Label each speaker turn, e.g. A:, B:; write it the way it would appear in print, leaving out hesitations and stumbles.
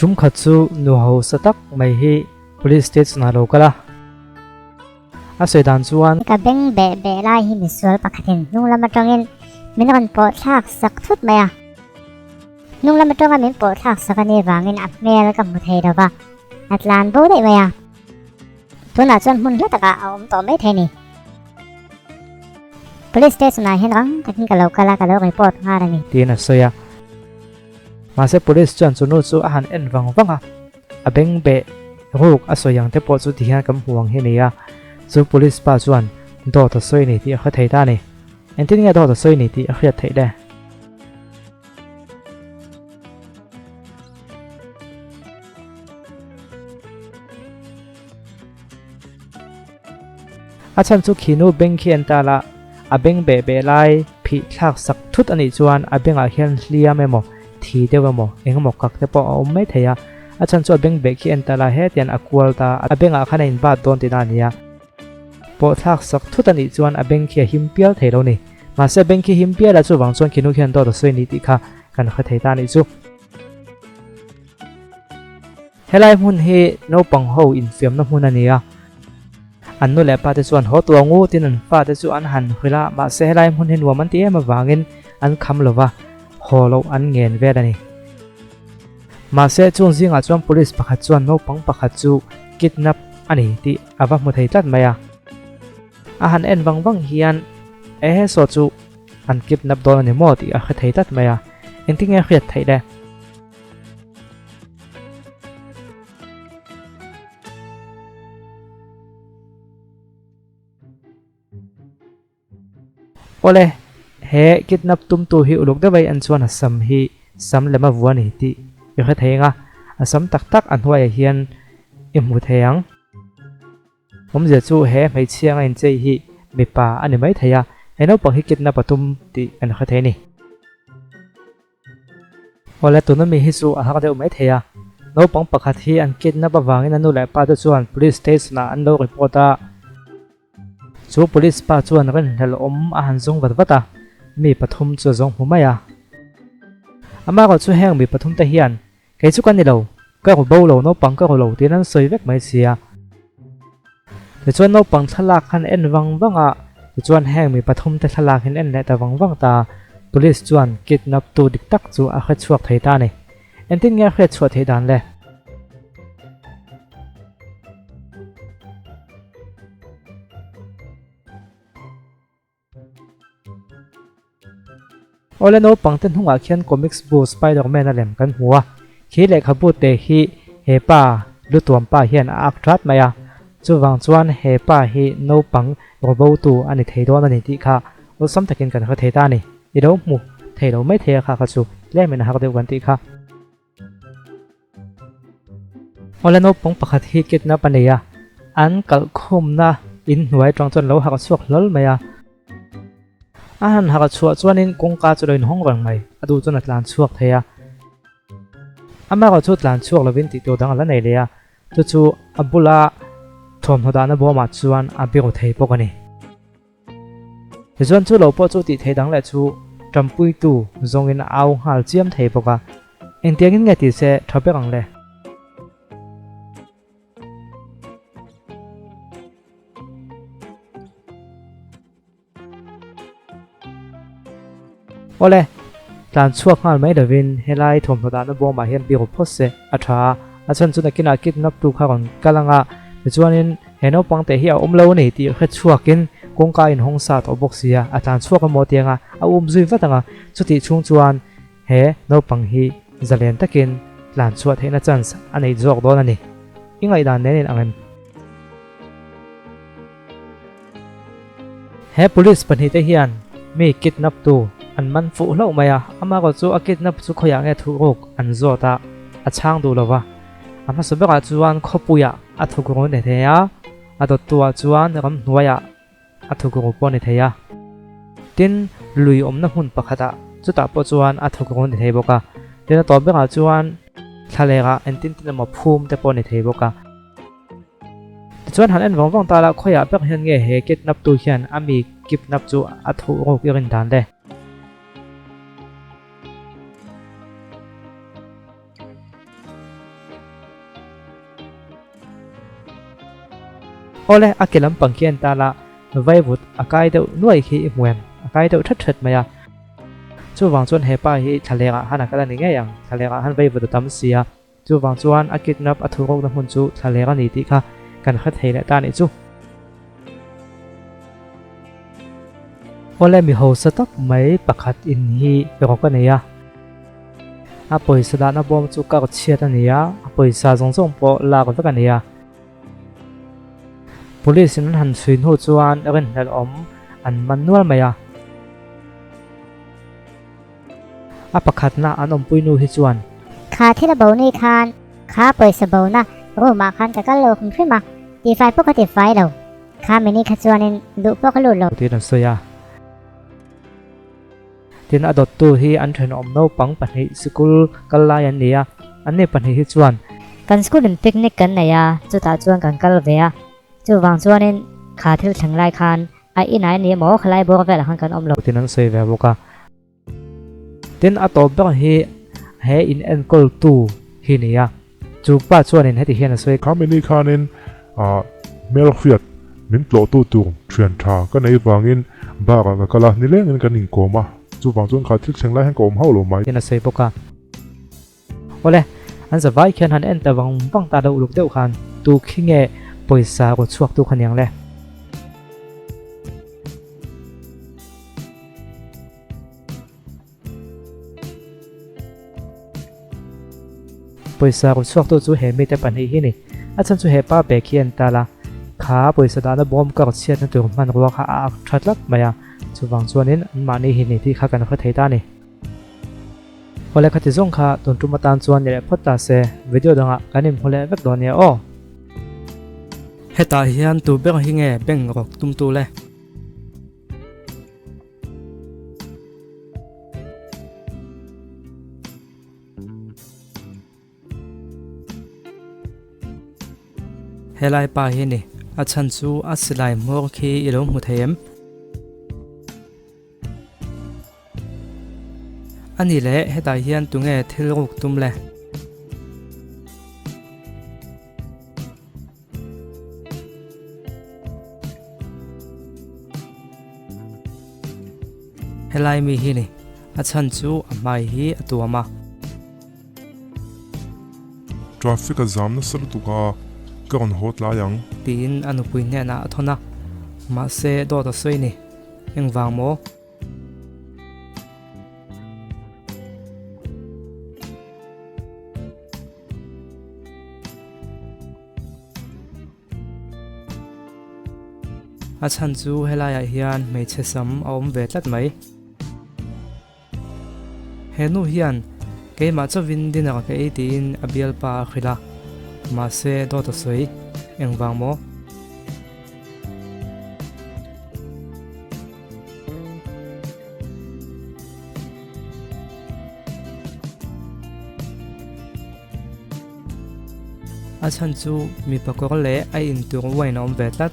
A: Tum khat chu nu hausa tak mai hi Police Station ah lo kal a, a sawi dan chuan.
B: Ka beng beh beh lai hi misual pakhatin hnung lam atangin min rawn pawh thlak sak thut mai a. Hnung lam atanga min pawh thlak sak a nih vangin a hmel ka hmu thei lo va, a tlan bo daih mai a. Tunah chuan hmun hla takah a awm tawh mai thei ni. Police Station ah hian rang takin ka lo kal a, ka lo report nghal a ni.
A: Tiin a sawi a. Mahse police chuan chu nu chu a han en vang vang a, a beng beh ruk a sawi ang te pawh chu ti hian kan hmu ang hi a ni a, chu police pa chuan dawt a sawi a ni tih a hre thei ta a ni. Engtin nge dawt a sawi a ni tih a hriat theih le? A chhan chu khi nu beng khi an tal a, a beng beh beh lai phih thlak sak thut a nih chuan a bengah hian hliam emaw, thi deuh emaw, eng emaw kak te pawh a awm mai thei a. A chhan chu a beng beh khi an tal a, hetiang a kual ta, a bengah khan a inbat dawn tihna a ni a. Pawh thlak sak thut a nih chuan a beng khi a him pial thei lo ni. Mahse a beng khi him pial a chuvang chuan khi nu khian dawt a sawi ni tih kha kan hre thei ta a nih chu. Helai hmun hi naupang ho infiamna hmun a ni a, an nu leh pa te chuan haw tuah ngutin an fate chu an han hrilh a, mahse helai hmun hi nuam an ti em avangin an kham lo va, haw loh an ngen vel a ni. Mahse chung zingah chuan police pakhat chuan naupang pakhat chu kidnap a ni tih a va hmu thei tlat mai a, a han en vang vang hian ehe saw chu an kidnap dawn a ni maw tih a hre thei tlat mai a, engtin nge a hriat theih le? Awle, he kidnap tumtu hi uluk deuh ai an chuan a sam hi sam lem a vua a ni tih i hre thei ang a, a sam tak tak a hnuaiah hian i hmu thei ang. Awmzia chu he hmeichhia anga inchei hi mipa a ni mai thei a, he naupang hi kidnap a tum tih kan hre thei a ni. Awle tuna mi hi chu a hak deuh mai thei a, naupang pakhat hi an kidnap avangin a nu leh pa te chuan police station ah an lo report a, chu police pa chuan rinhlelh awm a han zawng vat vat a, mi pathum chu a zawng hmu mai a. Amaherawh chu heng mi pathum te hian kei chu ka ni lo, ka ru bo lo naupang ka ru lo tiin an sawi vek mai sia. Tichuan naupang thlalak khan en vang vang a, tichuan heng mi pathum te thlalak in en leh ta vang vang ta, police chuan kidnap tu dik tak chu a hre chhuak thei ta a ni. Engtin nge a hriat chhuah theih dan le? Awle naupang te hnungah khian comics bu Spiderman a lem kan hmu a, khi lehkhabu te hi he pa lutuam pa hian a ak that mai a, chuvang chuan he pa hi naupang robotu a ni thei dawn a ni tih kha awlsam takin kan hre thei ta a ni. I lo hmu thei lo mai thei a kha kha chu tlemin a hak deuh kan tih kha. Awle naupang pakhat hi kidnap a nei a, an kalhkhumna in hnuai atang chuan lo hak chhuak hlawl mai a. A han hak chhuah chuanin kawngka chu lo inhawng reng mai, a duh chuan a tlan chhuak thei a. Amaherawh chu tlan chhuak lovin tih tur dang a la nei leh a, chu chu a bula thawmhnaw dahna bawmah chuan a biru thei bawk a ni. Tichuan chu lo pawh chu tih theih dang leh chu ṭampuitu zawngin a au nghal chiam thei bawk a, engtiangin nge tih se ṭha ber ang le? Awle, tlan chhuak nghal mai lovin helai thawmhnaw dahna bawmah hian biru phawt se a ṭha a, a chhan chu nakinah kidnap tu kha rawn kal ang a, tichuanin he naupang teh hi a awm lo a ni tih hre chhuakin kawngka a inhawng sa tawh bawk si a, a tlan chhuak emaw tiang a, a um zui vat ang a, chutih chhung chuan he naupang hi zalen takin tlan chhuah theihna chance a nei zawk dawn a ni. I ngaihdan nen in ang em? He police pahnihte hian mi kidnap tu an man fuh hlauh mai a, amaherawh chu a kidnap chu khawiah nge thuh ruk an zawt a, a chhang duh lo va. A hmasa berah chuan khawpuiah a thuk ru ni thei a, a dawttuah chuan ramhnuaiah a thuk ru pawh ni thei a. Tin, lui awmna hmun pakhatah chutah pawh chuan a thuk ru ni thei bawk a. Tin, a tawp berah chuan thlalekah engtin tin emaw phum te pawh ni thei bawk a. Tichuan han en vang vang ta la, khawiah ber hian nge he kidnap tu hian a mi kidnap chu a thuh ruk i rin dan le? Awle, a ke lampang khi en ta la, vaivut a kai deuh nuai khi i hmu em? A kai deuh that that mai a. Chuvang chuan he pa hi thlaleng ah khan a kal a ni ngei ang, thlaleng ah khan vaivut a tam si a. Chuvang chuan a kidnap a thurukna hmun chu thlaleng a ni tih kha kan hre thei leh ta a nih chu. Awle mi hausa tak mai pakhat in hi rawk a nei a. A pawisa dahna bawm chu kar chhiat a ni a, a pawisa zawng zawng pawh lak vek a ni a. Police in an han chhui hnu chuan rinhlelh awm an man nual mai a. A pakhatna an awmpui nu hi chuan.
B: Kha thil a bo ni khan kha pawisa bona room ah khan ka kal lo hrim hrim a, tifai pawh ka tifai lo. Kha mini kha chuanin luh pawh ka lut lo.
A: Tiin an sawi a. Tin a dawttu hi an thenawm naupang pahnih sikul kal lai an ni a, anni pahnih hi chuan.
B: Kan school in picnic kan nei a, chutah chuan kan kal ve a, chuvang chuanin kha thil thleng lai khan A inah a ni emaw khalai bawr velah khan kan awm lo.
A: Tin an sawi ve bawk a. Tin a tawp ber hi he in enkawl tu hi ni a. Chu pa chuanin heti hian a sawi.
C: Kha mini khanin hmelhriat min tlawhtu tur thian tha ka nei vangin bar ah ka kal a, nilengin kan inkawm a, chuvang chuan kha thil thleng lai hian ka awm hauh lo mai.
A: Tin a sawi bawk a. Awle, an zavai khian han en ta vang vang ta deuh uluk deuh khan tu khi nge pawisa rawn chhuak tu kha niang le. Pawisa rawn chhuak tu chu he mite pahnih hi ni. A chhan chu he pa bag hi an tal a, kha pawisa dahna bawm kar chhiatna tur hmanrua kha a ak tha tlat mai a, chuvang chuanin anmahni hi ni tih kha kan hre thei ta a ni. Awle khati zawng kha tun tum atan chuan ni leh phawt ta se, video dangah kan inhmu leh vek dawn nia aw. Hetah hian tu ber hi nge bank rawk tum tu le? Helai pa hi ni, a chhan chu a silai hmawr khi i lo hmu thei em? A ni leh, hetah hian tunge thil ruk tum le? Helai mi hi ni, a chhan chu a hmai hi a tuam a.
C: Traffic a zam nasa lutuk a, ka rawn haw tlai ang.
A: Tiin a nupui hnenah a thawn a, mahse dawt a sawi ni. Engvang maw? A chhan chu helaiah hian hmeichhe sam a awm ve tlat mai. He nu hian keimah chauhin dinner ka ei tiin a bialpa a hrilh a, mahse dawt a sawi. Engvang maw? A chhan chu mipa kawr leh a intur wine a awm ve tlat.